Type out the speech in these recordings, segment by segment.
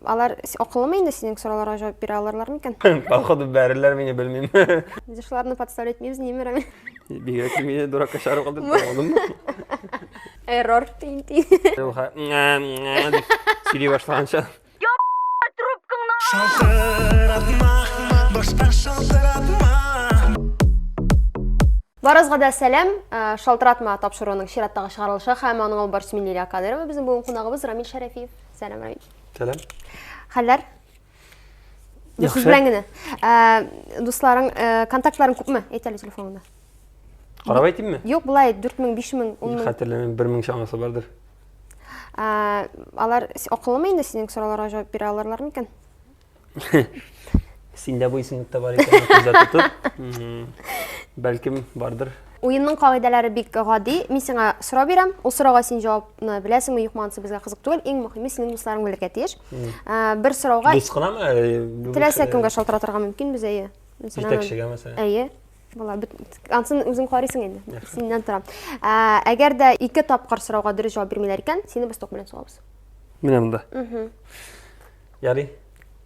Алар акыллымы инде синең сорауларга җавап бирә алырлар микән? Походу бәрерләр мине, белмим. Без шуларны подставлять итмибез, ниме, Рамил? Бигрәк мине дуракка чыгарып калдырды, аңладыңмы? Эррор, тин тин. Дип сөйли башлаганча. Шалтыратма, башка шалтыратма. Барыгызга да сәлам. Шалтыратма тапшыруының чираттагы чыгарылышы һәм аның алып баручысы мин Лилия Кадырова. Безнең бүген кунагыбыз Рамил Шәрәфиев. Сәлам, Рамил. Сәлам. Хәлләр? Сүз белән генә. Дусларың, контактларың күпме? Әйт әле телефоныңда. Карап әйтимме? Юк, болай 4000, 5000, 10000. Хәтерләмим, 1000 чамасы бардыр. Алар акыллымы инде синең сорауларга җавап бирә алырлар микән? Синдә бу исемлектә бар икәнен күздә тотып, бәлкем бардыр. Уенның кагыйдәләре бик гади. Мин сиңа сорау бирәм. Ул сорауга син җавапны беләсеңме, юкмы, анысы безгә кызык түгел. Иң мөһиме синең дусларың белергә тиеш. Бер сорауга Дус кынамы? Теләсә кемгә шалтыратырга мөмкин без, әйе. Җитәкчегә мәсәлән. Әйе. Була. Ансын үзең карыйсың инде. Синнән тора. Әгәр дә ике тапкыр сорауга дөрес җавап бирмиләр икән, сине без ток белән сугабыз. Менә монда. Ярый.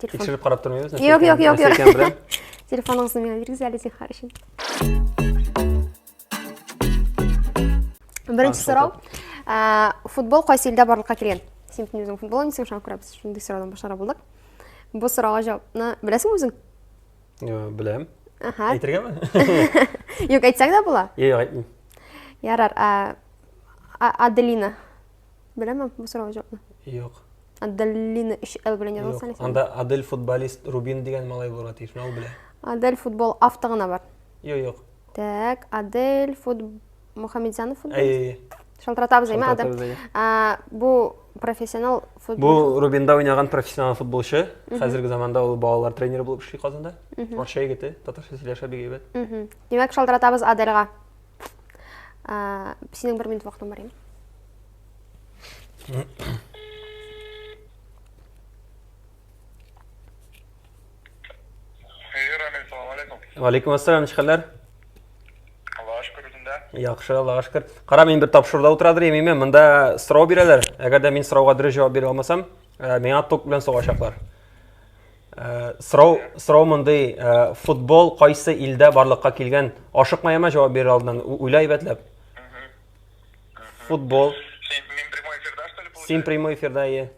Телефон. Тикшереп карап тормыйбыз. Юк, юк, юк, юк. Телефоныгызны миңа бирегез әле зинһар өчен. Беренче сорау. Футбол кайсы илдә барлыкка килгән? Син бит үзең футбол уйныйсың, шуңа күрә без шундый сораудан башларга булдык. Бу сорауга җавапны беләсеңме үзең? Беләм. Ага. Әйтергәме? Юк, әйтсәң дә була. Юк, әйтмим. Ярар. Аделина. Беләме бу сорауга җавапны? Юк. Аделина 3 Л белән язылса Юк. Анда Адель футболист Рубин дигән малай булырга тиеш. Менә ул белә. Адель футбол авто гына бар. Юк, юк. Так, Адель фут Мухаммедзянов футболист. Әй, Шалтыратабыз, әйме, Адель. Шалтыратабыз, әйе. Бу профессионал футбол. Бу Рубинда уйнаган профессионал футболчы. Хәзерге заманда ул балалар тренеры булып эшли Казанда. Арча егете, татарча сөйләшә бик әйбәт. Димәк, шалтыратабыз Адельга. Синең бер минут вакытың бар, әйме? Валикум ассалам, ничек хәлләр? Аллаһка шөкер үзеңдә. Яхшы, Аллаһка шөкер. Кара, мин бер тапшыруда утырадыр имиме, монда сорау бирәләр. Әгәр дә мин сорауга дөрес җавап бирә алмасам, э, миңа ток белән сугачаклар. Э, сорау, сорау мондый, э, футбол кайсы илдә барлыкка килгән? Ашыкма яма җавап бирер алдыннан, уйла әйбәтләп. Футбол. Син мин прямой эфирда, что ли, получается? Син прямой эфирда, е.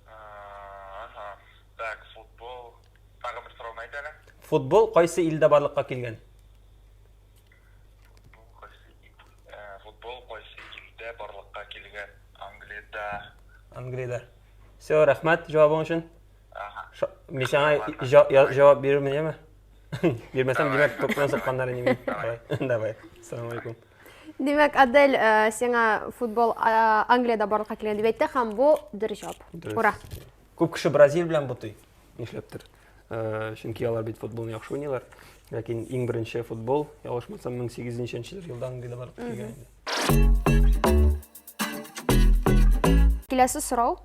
Ага. Так, футбол. Тагы бер сорауны әйт әле. Футбол кайсы илдә барлыкка килгән? Футбол кайсы э, футбол кайсы илдә барлыкка килгән? Англиядә. Англиядә. Все, рәхмәт җавабың өчен. Ага. Мин сиңа җавап бирермен, яме? Бирмәсәм, димәк, топ белән сукканнар инде мин. Давай. Давай. Ассаламу алейкум. Димәк, Адель э, сиңа футбол э, Англиядә барлыкка килгән дип әйтте һәм бу дөрес җавап. Ура. Күп кеше Бразилия белән бутый. Нишләптер. Э, чөнки алар бит футболны яхшы уйныйлар. Ләкин иң беренче футбол, ялгышмасам, 1800 елда Англиядә барлыкка килгән инде. Киләсе сорау.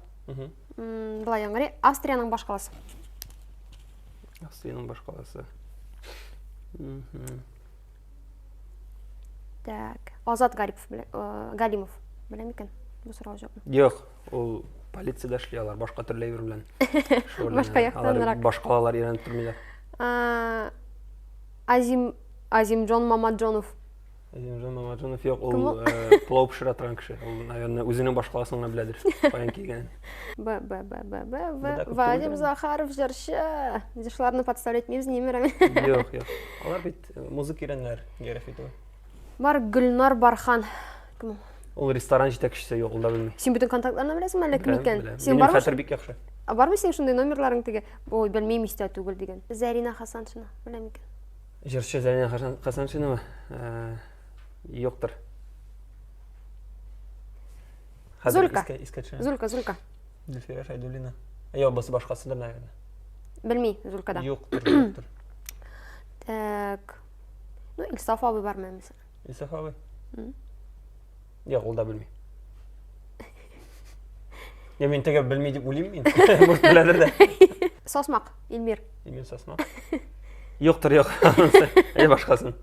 Былай яңгырый. Австриянең башкаласы. Австриянең башкаласы. Так, Азат Гарипов белә, э, Галимов белә микән бу сорауга җавапны? Юк, ул полициядә эшли алар, башка төрле әйбер белән. Башка яктанрак. Башкалалар өйрәнеп тормыйлар. Азим Азимджон Мамаджонов. Азимжан Мамаджанов юк, ул э, плов пешерә торган кеше. Ул, наверное, үзенең башкаласын гына беләдер, каян килгәнен. Б, Б, Б, Б, Б, В. Вадим Захаров җырчы. Җырчыларны подставлять итмибез, ниме, Рамил? Юк, юк. Алар бит э, музыка өйрәнәләр, география түгел. Бар Гөлнар Бархан. Кем ул? Ул ресторан җитәкчесе, юк, ул да белми. Син бөтен контактларны беләсеңме әллә кем икән? Син бармы? Хәтер бик яхшы. А бармы синең шундый номерларың теге? Ой, белмим, истә түгел дигән. Зәринә Хасаншина, беләм икән. Җырчы Зәринә Хәсәншинова? Э, юктыр. Зулька. Зулька, Зулька. Зөлфирә Шәйдуллина. Юк, бусы башкасыдыр, наверное. Белми Зулькада. Юктыр, юктыр. Так. Ну, Илсаф абый бармы мәсәлән? Илсаф абый? Юк, ул да белми. Я мин теге белми дип уйлыйм мин. Может, беләдер дә. Сосмак, Илмир. Илмир Сосмак. Юктыр, юк. Әйдә башкасын.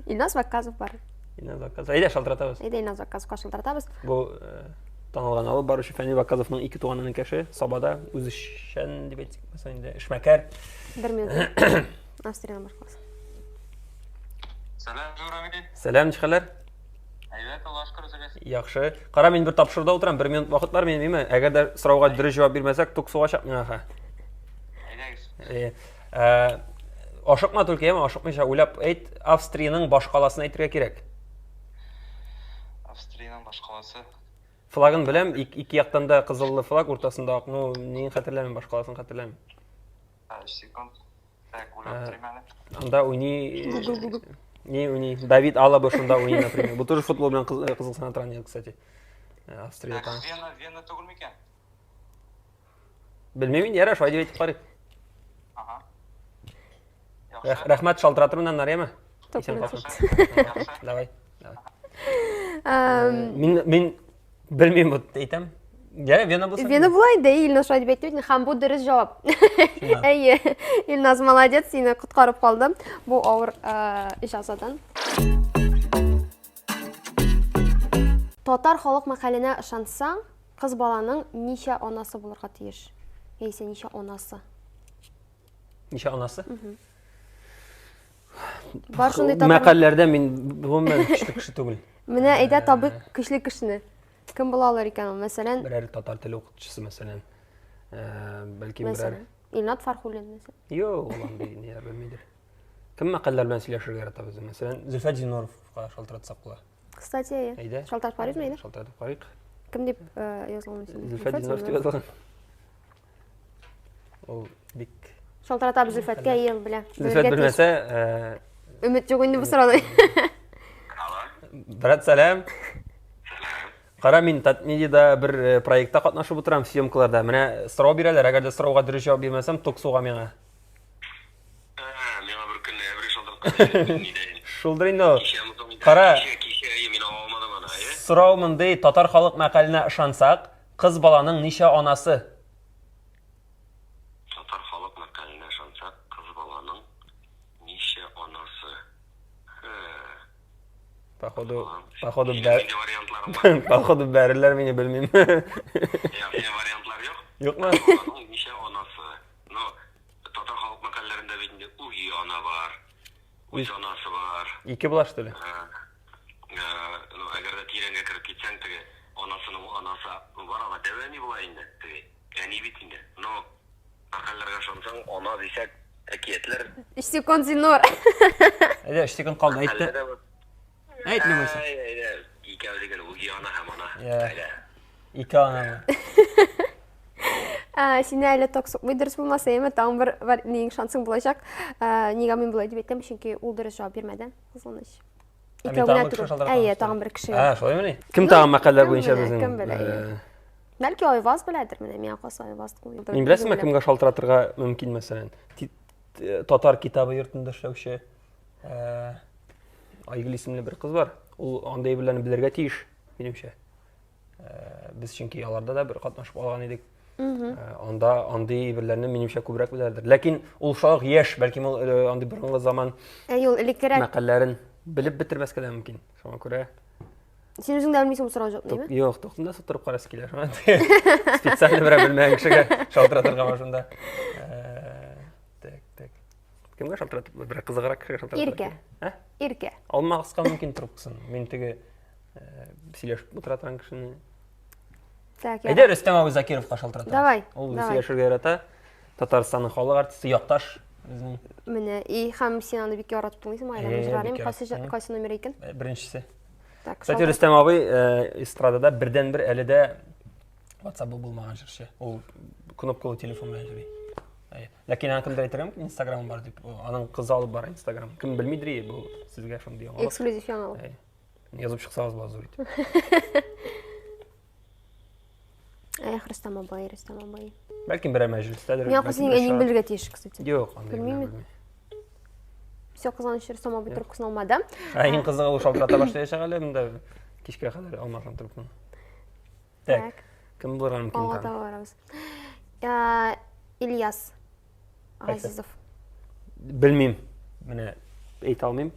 Илназ Вакказов бар. Илназ Вакказов. Әйдә шалтыратабыз. Әйдә Илназ Вакказовка шалтыратабыз. Бу э, Танылган алып баручы Фәнил Ваказовның ике туган энекәше Сабада үзешчән дип әйтсәк, мәсәлән, инде эшмәкәр. Бер минут. Австриянең башкаласы. Сәлам, Рамил. Сәлам, ничек хәлләр? Әйбәт, Аллаһ шөкер, үзегез. Яхшы. Кара, мин бер тапшыруда утырам, бер минут вакыт бар минем, име? Әгәр дә сорауга дөрес җавап бирмәсәк, ток сугачак миңа ха. Әйдәгез. Э, э, ашыкма только, яме, ашыкмыйча уйлап әйт, Австриянең башкаласын әйтергә кирәк. Австриянең башкаласы. Флагын беләм, ике яктан да кызыллы флаг, уртасында ак. Ну, нин хәтерләмим, башкаласын хәтерләмим. Секунд. Так, уйлап торыйм әле. Анда уйный... Не уйный. Давид Алаба шунда уйный, например. Бу тоже футбол белән кызыксына торган егет, кстати. Австрия там. Вена, Вена түгел микән? Белмим инде, ярар, шулай дип әйтеп карыйк. Ага. Рәхмәт, шалтыратырмын аннары, яме? Исән калсын. Давай. Давай. Мин мин белмим, вот әйтәм. Я, Вена булса. Вена була инде, Илназ шулай дип әйтте бит, һәм бу дөрес җавап. Әйе, Илназ молодец, сине коткарып калдым бу авыр җәзадан. Татар халык мәкаленә ышансаң, кыз баланың ничә анасы булырга тиеш? Яисә ничә анасы? Ничә анасы? Бар шундый татар Мәкальләрдә мин гомумән көчле кеше түгел. Менә әйдә табыйк көчле кешене. Кем була алыр икән ул? Мәсәлән, Берәр татар теле укытучысы, мәсәлән. Бәлки берәр. Мәсәлән, Илнат Фархуллин, мәсәлән. Юк, ул андый ниләр белмидер. Кем мәкальләр белән сөйләшергә ярата безнең? Мәсәлән, Зөлфәт Зиннуровка шалтыратсак була. Кстати, әйе. Әйдә. Шалтыратып карыйбызмы, әйдә? Шалтыратып карыйк. Кем дип язылган? Зөлфәт Зиннуров дип язылган. Ул бик Шалтыратабыз Зөлфәткә, әйе, ул белә. Зөлфәт белмәсә, Өмет юк инде бу сорауда. Брат, сәлам. Кара, мин Татмедиада бер проектта катнашып утырам, съемкаларда. Менә сорау бирәләр, әгәр дә сорауга дөрес җавап бирмәсәм, ток суга миңа. Миңа бер көнне әбри шалтыраткан иде. Шулдыр инде ул. Кара. Кичә, мин ала алмадым аны, әйе? Сорау мондый, татар халык мәкаленә ышансак, кыз баланың ничә анасы? Татар халык мәкаленә ышансак, кыз баланың ничә анасы? Хе. Походу, походу, бәр... Походу, бәреләр мине, белмим. Юк, синең вариантлар юк? Юкмы? Кыз баланың ничә анасы? Ну, татар халык мәкальләрендә бит инде үги ана бар, үз анасы бар. Ике була, что ли? Ну, әгәр дә тирәнгә кереп китсәң, теге анасының анасы бар ала, дәү әни була инде, теге әни бит инде. Но мәкальләргә ышансаң, ана дисәк, әкиятләр. Өч секунд, Зиннур. Әйдә, өч секунд калды, әйтте. Әйт, Лүмәсә. Әйдә, икәү диген, үги ана һәм ана. Әйдә. Ике ана. Сине әле ток сукмый дөрес булмаса, әмма тагын бер нең шансың булачак. Нигә мин болай дип әйтәм, чөнки ул дөрес җавап бирмәде, кызганыч. Икәү генә түгел. Әйе, тагын бер кеше. Ә, шулаймыни? Кем тагын мәкальләр буенча безнең? Кем белә? Бәлки Айваз беләдер, менә миңа калса Айваз. Мин беләсеңме, кемгә шалтыратырга мөмкин, мәсәлән? Татар китабы йортында эшләүче Айгөл исемле бер кыз бар. Ул андый әйберләрне белергә тиеш, минемчә. Без чөнки аларда да бер катнашып алган идек. Анда андый әйберләрне минемчә күбрәк беләләрдер. Ләкин ул шулай ук яшь, бәлкем ул андый борынгы заман Әй, ул элеккерәк мәкальләрен белеп бетермәскә дә мөмкин. Шуңа күрә Син үзең дә белмисең бу сорауга җавапны, әйме? Юк, туктым да торып карасы килә. Шуңа специально берәр белмәгән кешегә шалтыратырга бар шунда. Так, так. Кемгә шалтыратып, бер кызыграк кешегә шалтыратып. Иркә. Ә? Иркә. Алмаска мөмкин трубкасын. Мин теге сөйләшеп утыра торган кешене. Так, Әйдә Рөстәм абый Закировка шалтыратабыз. Давай. Ул сөйләшергә ярата. Татарстанның халык артисты, якташ безнең. Менә, и һәм син аны бик яратып тыңлыйсың, Айран җырларын. Кайсы кайсы номер икән? Беренчесе. Так, Кстати, Рөстәм абый эстрадада бердән-бер әле дә WhatsApp булмаган җырчы. Ул кнопкалы телефон белән йөри. Ләкин аны кемдер әйтергә мөмкин, Инстаграмы бар дип. Аның кызы алып бара Инстаграм. Кем белмидер, бу сезгә шундый яңалык. Эксклюзив яңалык. Язып чыксагыз була зур итеп. Эх, Рөстәм абый, Рөстәм абый. Бәлкем берәр мәҗлестәдер. Миңа кыз синең әниең белергә тиеш, кстати. Юк, андый белмим. Все, кызганыч, Рөстәм абый трубкасын алмады. Ә иң кызыгы ул шалтырата башлаячак әле монда кичкә кадәр алмасаң трубканы. Так. Кем булырга мөмкин Алга таба барабыз. Ильяс Газизов. Белмим. Менә әйтә алмыйм.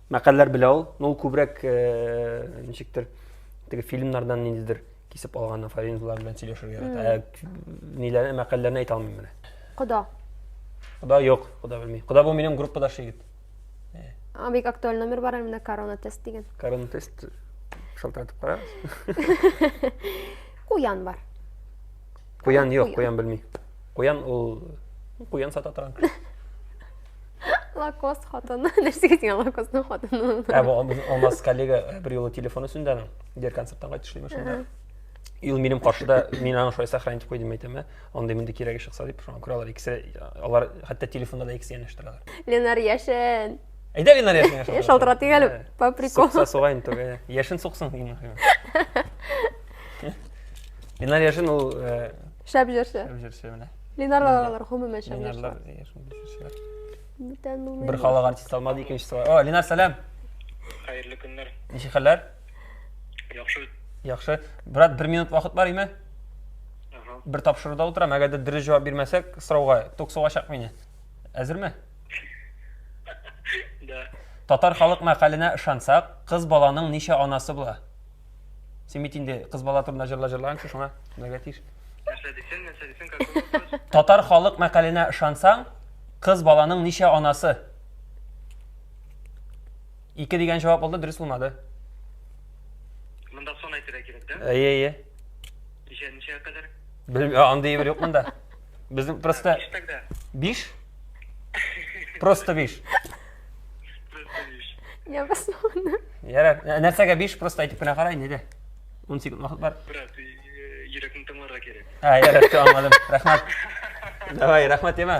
Мәкальләр белә ул, но ул күбрәк э, ничектер теге фильмнардан ниндидер Кисеп алган афоризмлар белән сөйләшергә ярата. Ә ниләрне, мәкальләрне әйтә алмыйм менә. Кода. Кода юк, кода белми. Кода бу минем группадаш егет. А, бик актуаль номер бар әле менә корона тест дигән. Корона тест шалтыратып карагыз. Куян бар. Куян юк, куян белми. Куян ул куян сата торган кеше. Лакост хатыны. Нәрсәгә сиңа Лакостның хатыны? Ә бу Алмаз коллега э, бер юлы телефоны сүнде аның. Дер концерттан кайтышлый машинада. И ул минем каршыда, мин аны шулай сохранить куйдым әйтәм, ә. Андый мондый кирәге чыкса дип, шуңа күрә алар икесе, алар хәтта телефонда да икесе янәшә торалар. Ленар Яшен. Әйдә Ленар Яшен. Шалтыратыйк әле по приколу. Сукса суга инде түгел. Яшен суксын иң мөһиме. Ленар Яшен ул э, шәп җырчы. Шәп җырчы менә. Ленарлар алар гомумән шәп җырчылар. Ленарлар Бер халык артист алмады, икенчесе бар. О, Ленар, сәлам. Хәерле көннәр. Ничек хәлләр? Яхшы. Яхшы. Брат, бер минут вакыт бар име? Бер тапшыруда утырам. Әгәр дә дөрес җавап бирмәсәк, сорауга ток сугачак мине. Әзерме? Да. Татар халык мәкаленә ышансак, кыз баланың ничә анасы була? Син бит инде кыз бала турында җырлар җырлаган кеше, шуңа белергә тиеш. Нәрсә дисең, нәрсә дисең, какой вопрос? Татар халык мәкаленә ышансаң, кыз баланың ничә анасы? Ике дигән җавап булды, дөрес булмады. Монда сон әйтергә кирәк, да? Әйе, әйе. Ничә, ничә кадәр? Белмим, андый бер юк монда. Безнең просто Биш тогда. Биш? Просто биш. Просто биш. Я басмадым. Ярар, нәрсәгә 5 просто әйтеп кенә кара инде. 10 секунд вакыт бар. Брат, йөрәкне тыңларга кирәк. Ә, ярар, все, аңладым. Рәхмәт. Давай, рәхмәт, яме.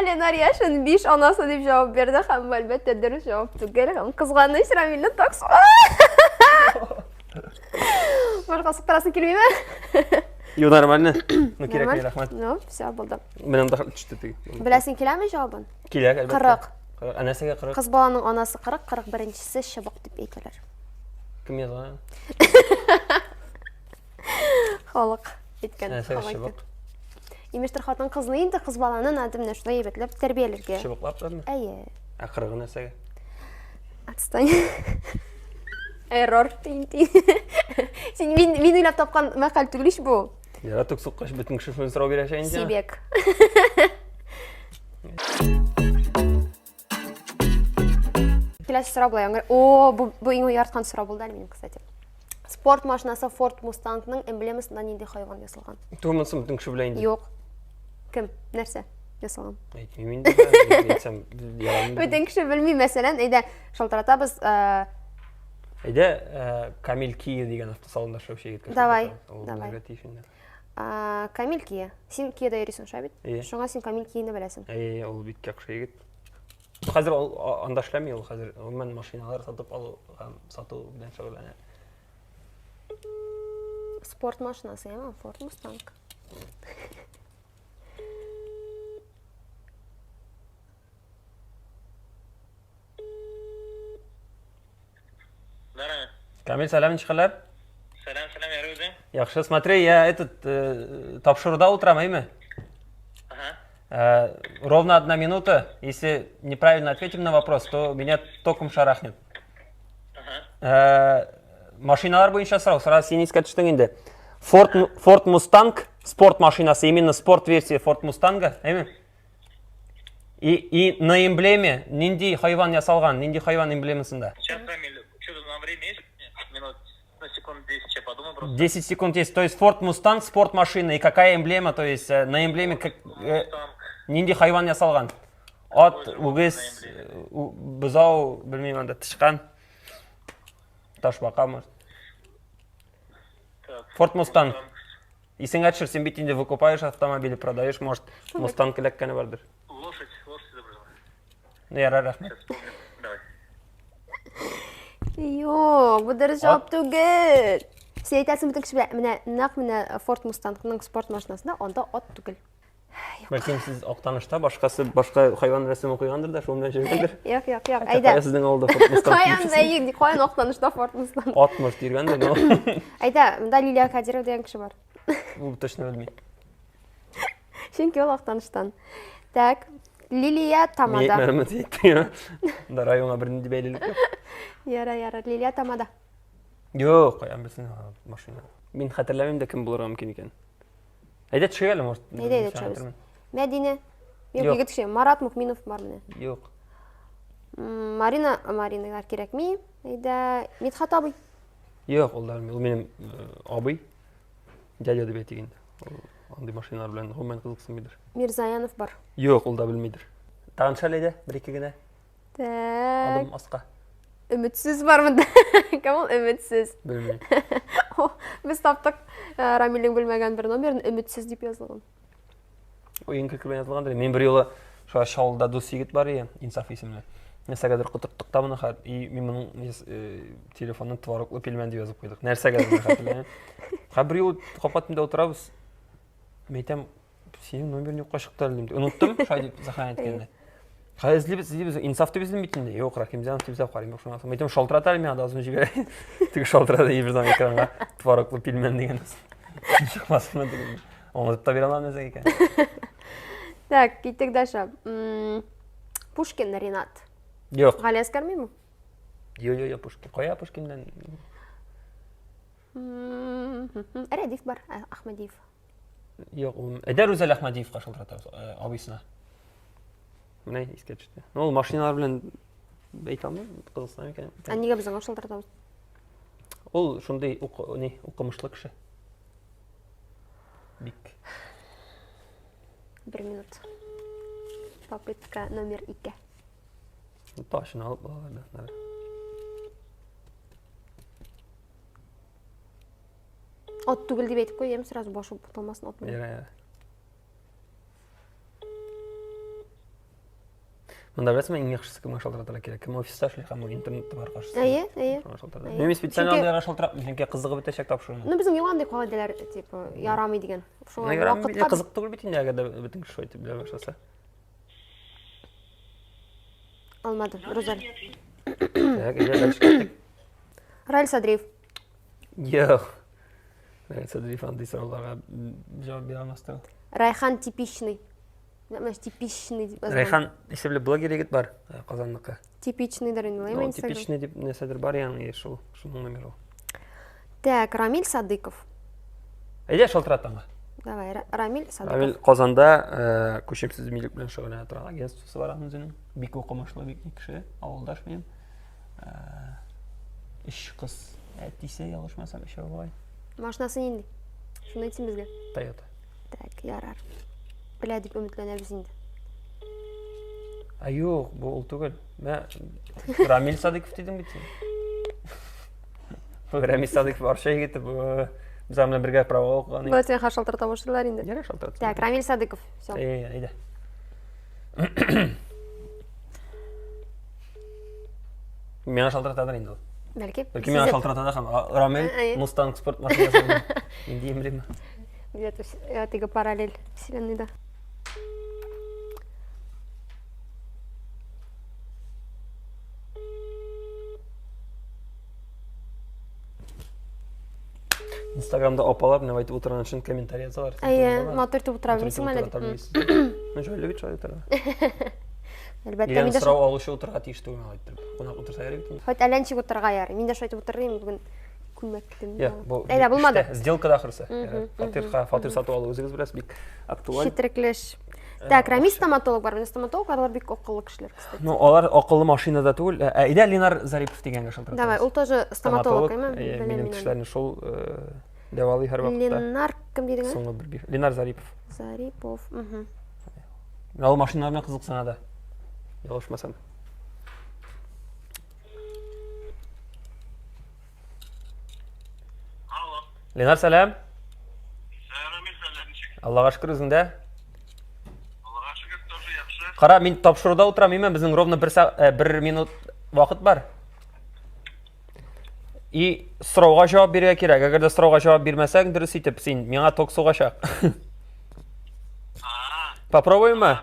Ленар Яшин 5 анасы дип җавап бирде һәм бу әлбәттә дөрес җавап түгел һәм кызганыч Рамилне такс. Башка суктырасы килмиме? Юк, нормально. Ну, кирәкми, рәхмәт. Ну, все, булды. Менә монда төште теге. Беләсең киләме җавабын? Килә, әлбәттә. 40. 40. Ә нәрсәгә 40? Кыз баланың анасы 40, 41-нчесе чыбык дип әйтәләр. Кем язган? Халык әйткән. Нәрсәгә чыбык? Имештер хатын кызны инде кыз баланы надо менә шулай әйбәтләп тәрбияләргә. Чыбыклап тормы? Әйе. Ә кырыгы нәрсәгә? Отстань. Эррор. Син мин мин уйлап тапкан мәкаль түгел ич бу. Яра тук суккач бөтен кеше шуны сорау бирәчәк инде. Сибек. Киләсе сорау болай яңгырый. О, бу, бу иң яраткан сорау булды әле минем, кстати. Спорт машинасы Ford Mustangның эмблемасында нинди хайван ясалган? Тумынсын бөтен кеше белә инде. Юк. Кем? Нәрсә ясалган? Әйтмим инде. Әйтсәм, ярамый. Бөтен кеше белми, мәсәлән, әйдә шалтыратабыз. Э, Әйдә, э, Камил Кия дигән автосалонда эшләүче егеткә. Давай, Ул давай. белергә тиеш инде. Камил Кия. Син Кияда йөрисең, шулай бит? Әйе. Шуңа син Камил Кияне беләсең. Әйе, ул бик яхшы егет. Хәзер ул анда эшләми, ул хәзер гомумән машиналар сатып алу һәм сату белән шөгыльләнә. Спорт машинасы, яме? Ford Mustang. Здорово. Камил, сәлам, ничек хәлләр? Сәлам, сәлам, ярый үзең? Яхшы, смотри, я этот э, тапшыруда утырам, әйме? Ага. Э, ровно одна минута. Если неправильно ответим на вопрос, то меня током шарахнет. Ага. Э, машиналар буенча сорау, сразу син искә төштең инде. Ford, Ford Mustang спорт машинасы, именно спорт версия Ford Mustang, әйме? И, и на эмблеме нинди хайван ясалган, нинди хайван эмблемасында? Сейчас, Рамиль, что-то на время есть? Минут, ну, секунд 10, я подумаю просто. 10 секунд есть. То есть Ford Mustang спорт машина. И какая эмблема? То есть э, на эмблеме как, э, нинди хайван ясалган? Ат, үгез, э, бозау, белмим анда, тычкан. Ташбака, может. Ford Mustang. Исеңә төшер, син бит инде выкупаешь автомобили, продаешь, может, Мустанг эләккәне бардыр. Лошадь, лошадь изображена. Ну, ярар, рәхмәт. Давай. Юк, бу дөрес җавап түгел. Син әйтәсең бөтен кеше белә. Менә нәкъ менә Ford Mustangның спорт машинасында анда ат түгел. Бәлкем сез Актанышта башкасы башка хайван рәсеме куйгандыр да, шул белән йөргәндер. Юк, юк, юк. Әйдә. Кая сезнең авылда Ford Mustang? Каян әйе, каян Актанышта Ford Mustang? Ат может йөргәндер, но Әйдә, монда Лилия Кадирова дигән кеше бар. Ул точно белми. Чөнки ул Актаныштан. Так, Лилия Тамада. Мин әйтмәдем, әйттең. Да районга бернинди бәйлелек юк. Яра, яра, Лилия Тамада. Юк, каян белсен машина. Мин хәтерләмим дә кем булырга мөмкин икән. Әйдә төшик әле, может. Әйдә, әйдә төшәбез. Мәдинә. Юк, егет кеше. Марат Мукминов бар менә. Юк. Марина, Мариналар кирәкми. Әйдә, Мидхат абый. Юк, ул да ул минем э, абый. Дядя дип әйтик инде. Ул андый машиналар белән гомумән кызыксынмыйдыр. Мирзаянов бар. Юк, ул да белмидер. Тагын шәл әйдә, бер-ике генә. Так. Адым аска. Өметсез бар монда. Кем ул өметсез? Белмим. Без таптык э, Рамилнең белмәгән бер номерын өметсез дип язылган. Уен көлке белән язылгандыр. Мин бер юлы шулай Чаллыда дус егет бар иде, Инсаф исемле. Нәрсәгәдер котырттык та моны хәт. И мин моның э, телефонын твороглы пельмән дип язып куйдык. Нәрсәгәдер хәтерләмим. Һәм бер юлы капка төбендә утырабыз. Мин әйтәм, Синең номерың юкка чыкты әле дим. Оныттым, шулай дип сохранять иткәнне. Хәзер эзлибез, эзлибез. Инсаф дип эзлим бит инде. Юк, Рахимзянов дип эзләп карыйм. Шуннан соң әйтәм, шалтырат әле миңа да озын җибәрә. Теге шалтырата и берзаман экранга твороглы пельмень дигән. Чыкмасынмы дигән. Аңлатып та бирә алмам нәрсә икән. Так, киттек дальше. Пушкин Ренат. Юк. Галиәскәр миме? Юк, юк, юк, Пушкин. Кая Пушкиннан? Рәдиф бар, Ахмадиев. Юк, ул Әйдә Рүзәл Әхмәдиевка шалтыратабыз, э, абыйсына. Менә искә төште. Ну, ул машиналар белән әйтә алмыйм, кызыксына микән? Ә нигә без аңа шалтыратабыз? Ул шундый ук, ни, укымышлы кеше. Бик. Бер минут. Попытка номер ике. Ташын алып балалардан. Ат түгел дип әйтеп куй, сразу башы буталмасын ат белән. Ярар, ярар. Монда беләсеңме, иң яхшысы кемгә шалтыратырга кирәк? Кем офиста эшли һәм ул интернетта бар каршысында. Әйе, әйе. Шуңа шалтырата. Әйе. Мин специально Чөнки- андыйларга шалтыратмыйм, чөнки кызыгы бетәчәк тапшыруның. Ну, безнең юк андый кагыйдәләр, типа, ярамый дигән. Шуңа Ну, ярамый бит, вакытка кызык түгел бит инде, әгәр дә бөтен кеше шулай итеп белә башласа. алмады. Рузаль. Так, әйдә, дальше киттек. Раиль Садриев. Юк. Раиль Садриев андый сорауларга җавап бирә алмас та. Райхан типичный. Менә типичный дип язган. Райхан исемле блогер егет бар, э, Казанныкы. Типичныйдыр инде, Ну, Инстаграм. типичный дип нәрсәдер бар ягъни шул, шуның номеры ул. Так, Рамиль Садыков. Әйдә шалтырат аңа. Давай, Рамиль Садыков. Рамиль Казанда э, күчемсез милек белән шөгыльләнә торган агентствосы бар аның үзенең. Бик укымышлы, бик кеше, авылдаш минем. Өч кыз әтисе, ялгышмасам, өчәү бугай. Машинасы нинди? Шуны әйтсен безгә. Тойота. Так, ярар. Белә дип өметләнәбез инде. Ә юк, бу ул түгел. Мә Рамил Садыков дидең бит син. Бу Рамил Садыков Арча егете, бу без аның белән бергә права укыган. Болай сиңа шалтырата башлыйлар инде. Ярар, шалтыратсын. Так, Рамил Садыков. Все. Әй, әйдә. Миңа шалтыратадыр инде ул. Бәлки. Бәлки миңа шалтырата да һәм Рамил Мустанг спорт машинасы. Инде эмблема. Где-то э, теге параллель вселенныйда. Инстаграмда апалар менә әйтеп утырган өчен комментарий язалар. Әйе, матур итеп утыра белмисеңме әле дип. Ну, җайлы бит шулай утыра. Әлбәттә, мин мин дә сорау алучы утырырга тиеш түгел алай итеп. Кунак утырса ярый бит. Хоть әллә ничек утырырга ярый. Мин дә шулай итеп утырыйм бүген күлмәк кидем. Я, бу Әйдә, булмады. Сделка да ахрысы. Фатирга, фатир сатып алу үзегез беләсез, бик актуаль. Четерекле эш. Так, Рамис стоматолог бар. Менә стоматологлар алар бик акыллы кешеләр, кстати. Ну, алар акыллы машинада түгел. Ә, әйдә Ленар Зарипов дигәнгә шалтыратабыз. Давай, ул тоже стоматолог, әйме? Минем тешләрне шул э, дәвалый һәрвакытта. Ленар кем дидең? Соңгы бер бир. Ленар Зарипов. Зарипов. Угу. Ул машиналар белән кызыксына да. Ялгышмасам. Алло. Ленар, сәлам. Сәлам, сәлам, ничек? Аллага шөкер үзеңдә. Аллага шөкер, тоже яхшы. Кара, мин тапшыруда утырам, именно безнең ровно бер, э, бер минут вакыт бар. И сорауга җавап бирергә кирәк. Әгәр дә сорауга җавап бирмәсәң, дөрес итеп, син миңа ток сугачак. Попробуеммы?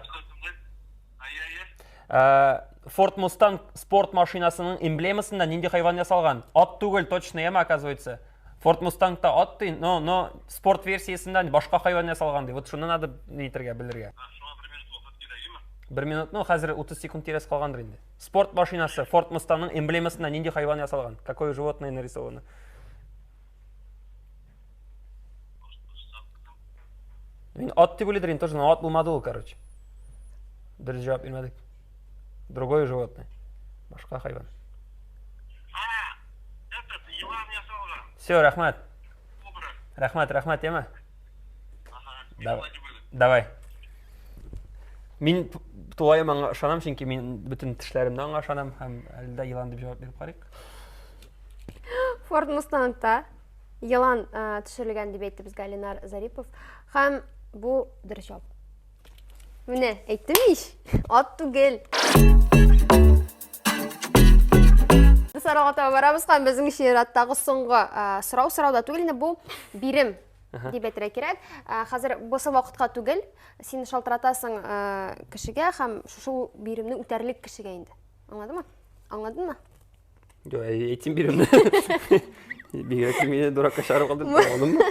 Э, Ford Mustang спорт машинасының эмблемасында нинди хайван ясалган? Ат түгел, точно, яме, оказывается. Ford Mustangта ат ди, но, но спорт версиясендә башка хайван ясалган ди. Вот шуны надо нитергә, белергә. Бер минут, ну, хәзер 30 секунд тирәсе калгандыр инде. Спорт машинасы Ford Mustangның эмблемасында нинди хайван ясалган? Какое животное нарисовано? Мин ат дип уйлыйдыр инде тоже, но ат булмады ул, короче. Дөрес җавап бирмәдек. Другое животное. Башка хайван. А, этот, елан ясалган. Все, рәхмәт. Кобра. Рәхмәт, рәхмәт, яме. Ага. Давай. Давай. Мин тулаем аңа ышанам, чөнки мин бөтен тешләремне аңа ышанам һәм әле дә елан дип җавап биреп карыйк. Форд Мустангта елан э, төшерелгән дип әйтте безгә Ленар Зарипов. Һәм бу дөрес җавап. Менә, әйттем ич, ат түгел. Без арага таба барабыз һәм безнең чираттагы соңгы э, сорау сорау да түгел инде бу бирем дип әйтергә кирәк. Э, хәзер бусы вакытка түгел, син шалтыратасың кешегә һәм шушы биремне үтәрлек кешегә инде. Аңладыңмы? Аңладыңмы? Юк, әйтим биремне. Бигрәк мине дуракка чыгарып калдырды, аңладыңмы?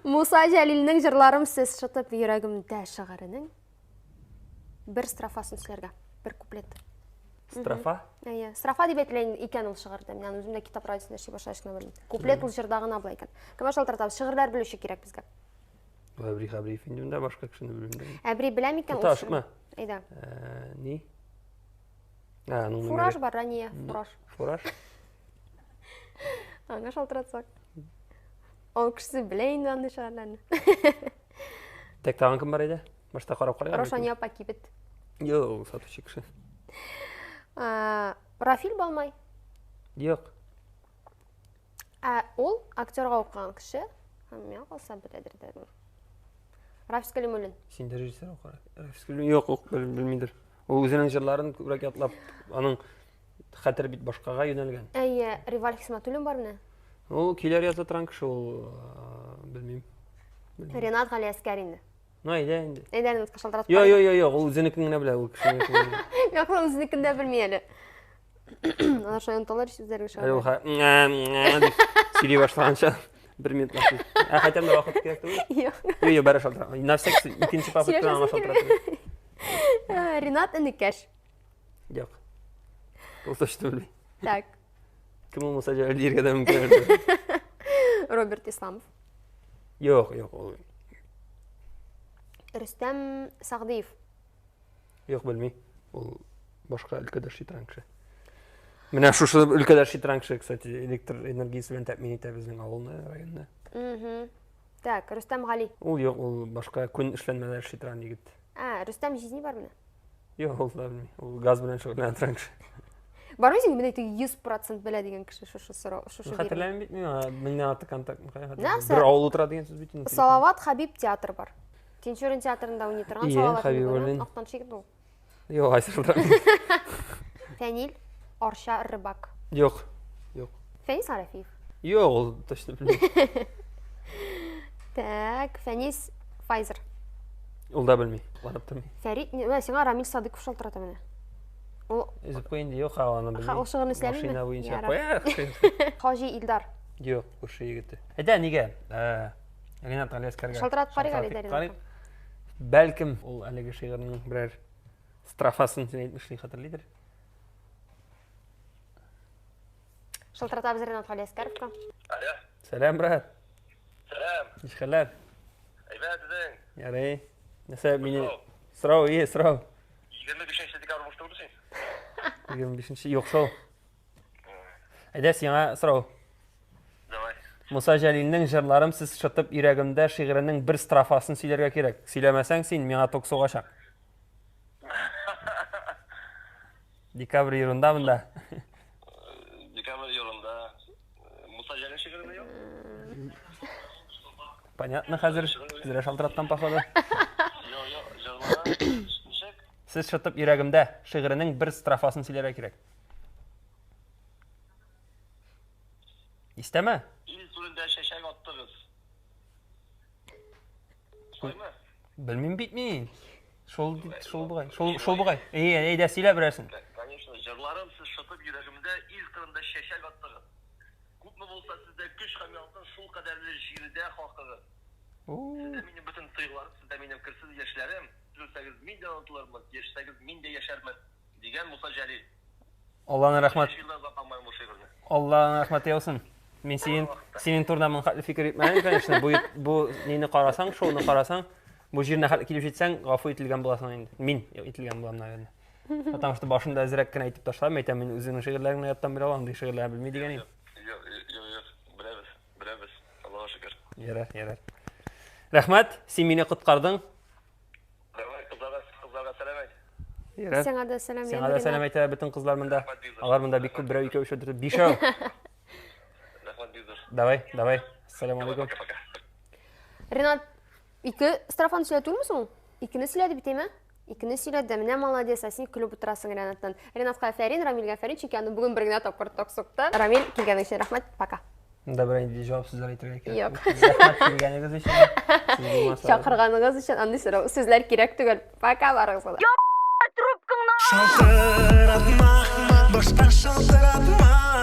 Муса Җәлилнең җырларым сез шытып йөрәгемдә шигыренең бер строфасын сөйләргә, бер куплет. Строфа? Әйе, строфа дип әйтелә икән ул шигырьдә. Мин аны үзем дә китап радиосында эшли башлагач кына белдем. Куплет ул җырда гына була икән. Кемгә шалтыратабыз? Шигырьләр белүче кирәк безгә. Әбри Хәбриев инде монда башка кешене белмим. Әбри белә микән ул? Ашыкма. Әйдә. Ни? А, ну, Фураж бар, Рания, фураж. Фураж? Аңа шалтыратсак. Ул кешесе белә инде андый шигырьләрне. Так, тагын кем бар иде? Башта карап карыйк. Рошания апа кибет. Юк, ул сатучы кеше. Рафил Балмай. Юк. Ә ул актерга укыган кеше, һәм миңа калса беләдер дә. Рафис Калимуллин. Син дә режиссер укы. Рафис Калимуллин юк, ул белмидер. Ул үзенең җырларын күбрәк ятлап, аның хәтер бит башкага юнәлгән. Әйе, Риваль Хисматуллин бар менә. Ул көйләр яза торган кеше ул, белмим. Ренат Галиәскәр инде. Ну, әйдә инде. Әйдә, Ренатка шалтыратып. Йо, йо, йо, йо, ул үзенекен генә белә, ул кешенекен. Юк, ул үзенекен дә белми әле. Алар шулай оныталар ич үзләренең Әле ул дип сөйли башлаганча бер минут вакыт. Ә хотя бы вакыт кирәк түгел. Юк. Юк, юк, бәрә шалтыра. На всякий икенче попытка аңа шалтыратып. Ренат Энекәш. Юк. Ул точно белми. Так. Кем ул Муса Җәлил дияргә дә мөмкин. Роберт Исламов. Юк, юк, ул. Рөстәм Сагдиев. Юк, белми. Ул башка өлкәдә эшли торган кеше. Менә шушы өлкәдә эшли торган кеше, кстати, электр энергиясе белән тәэмин итә безнең авылны, районны. Угу. Так, Рөстәм Гали. Ул юк, ул башка күн эшләнмәләр эшли торган егет. А, Рөстәм җизни бар менә. Юк, ул да белми. Ул газ белән шөгыльләнә торган кеше. Бармы син менә теге 100% белә дигән кеше шушы сорау, шушы. Хәтерләмим бит мин, меңнән артык контакт. Бер авыл утыра дигән сүз бит инде. Салават Хабиб театры бар. Тинчурин театрында уйный торган Салават Хәбибуллин. Актан егет ул. Юк, айсырда. Фәнил Арча Рыбак. Юк. Юк. Фәнис Арафиев. Юк, ул точно белмим. Так, Фәнис Файзер. Ул да белми, барып тормый. Фәрит, менә сиңа Рамил Садыков шалтырата менә. Ул Өзеп куй инде, юк, аны белмим. Ул шигырьне сөйләмиме? Машина буенча куя. Хаҗи Илдар. Юк, күрше егете. Әйдә, нигә? Э, Ренат Галиәскәргә. Шалтыратып карыйк әле, әйдә, Ренатка. Бәлкем, ул әлеге шигырьнең берәр строфасын син әйтмешли хәтерлидер. Шалтыратабыз Ренат Галиәскәровка. Алло. Сәлам, брат. Сәлам. Ничек хәлләр? Әйбәт үзең. Ярый. Нәрсә мине сорау, ие, сорау. 25 декабрь буш түгелме син? 25 юк шул. Әйдә, сиңа сорау. Давай. Муса Җәлилнең Җырларым сез шытып йөрәгемдә шигыренең бер строфасын сөйләргә кирәк. Сөйләмәсәң син, миңа ток сугачак. Декабрь ерунда монда. Декабрь ерунда. Муса Җәлил шигыреме юк? Понятно хәзер. Зря шалтыраткан походу. Юк, юк, җырлары ничек? Сез шытып йөрәгемдә шигыренең бер строфасын сөйләргә кирәк. Истәме? Ил түрендә чәчәк аттыгыз. Шулаймы? Белмим бит мин. Шул шул бугай. Шул шул бугай. Әй, әйдә сөйлә берәрсен. Конечно, җырларым сез шытып йөрәгемдә ил кырында чәчәк аттыгыз. Күпме булса сездә көч һәм ялкын, шул кадәрле җирдә хакыгыз. Сездә минем бөтен тойгыларым, сездә минем керсез яшьләрем. Өзелсәгез, мин дә онытылырмын, яшәсәгез, мин дә яшәрмен, дигән Муса Җәлил. Алланың рәхмәт. Ничә елдан озак алмыйм бу шигырьне. Алланың рәхмәте яусын. Мин синең синең турында моның хәтле фикер итмәдем, конечно. Бу бу нине карасаң, шоуны карасаң, бу җиренә хәтле килеп җитсәң, гафу ителгән буласың инде. Мин ителгән булам, наверное. Потому что башында әзрәк кенә әйтеп ташлам, әйтәм, мин үзеңнең шигырьләреңне яттан белә алам, андый шигырьләрне белми дигән идем. Юк, юк, юк, беләбез, беләбез. Аллага шөкер. Ярар, ярар. Рәхмәт, син мине коткардың. Давай, кызларга, кызларга сәлам әйт. Ярар. Сиңа да сәлам. Сиңа да сәлам әйтә бөтен кызлар монда. Алар монда бик күп, берәү, икәү, өчәү, дүртәү, бишәү. Рәхмәт бик зур. Давай, давай. Ассаламу алейкум. Пока, пока. Ренат, ике строфаны сөйләде түгелме соң? Икене сөйләде бит, әйме? Икене сөйләде. Менә молодец, ә син көлеп утырасың Ренаттан. Ренатка афәрин, Рамилгә афәрин, чөнки аны бүген бер генә тапкыр ток сукты. Рамил, килгәнең өчен рәхмәт. Пока. Монда берәр нинди җавап сүзләр әйтергә кирәк. Юк. Рәхмәт килгәнегез өчен. Сез булмасагыз. Чакырганыгыз өчен андый сорау сүзләр кирәк түгел. Пока барыгызга да. Шалтыратма, башка шалтыратма.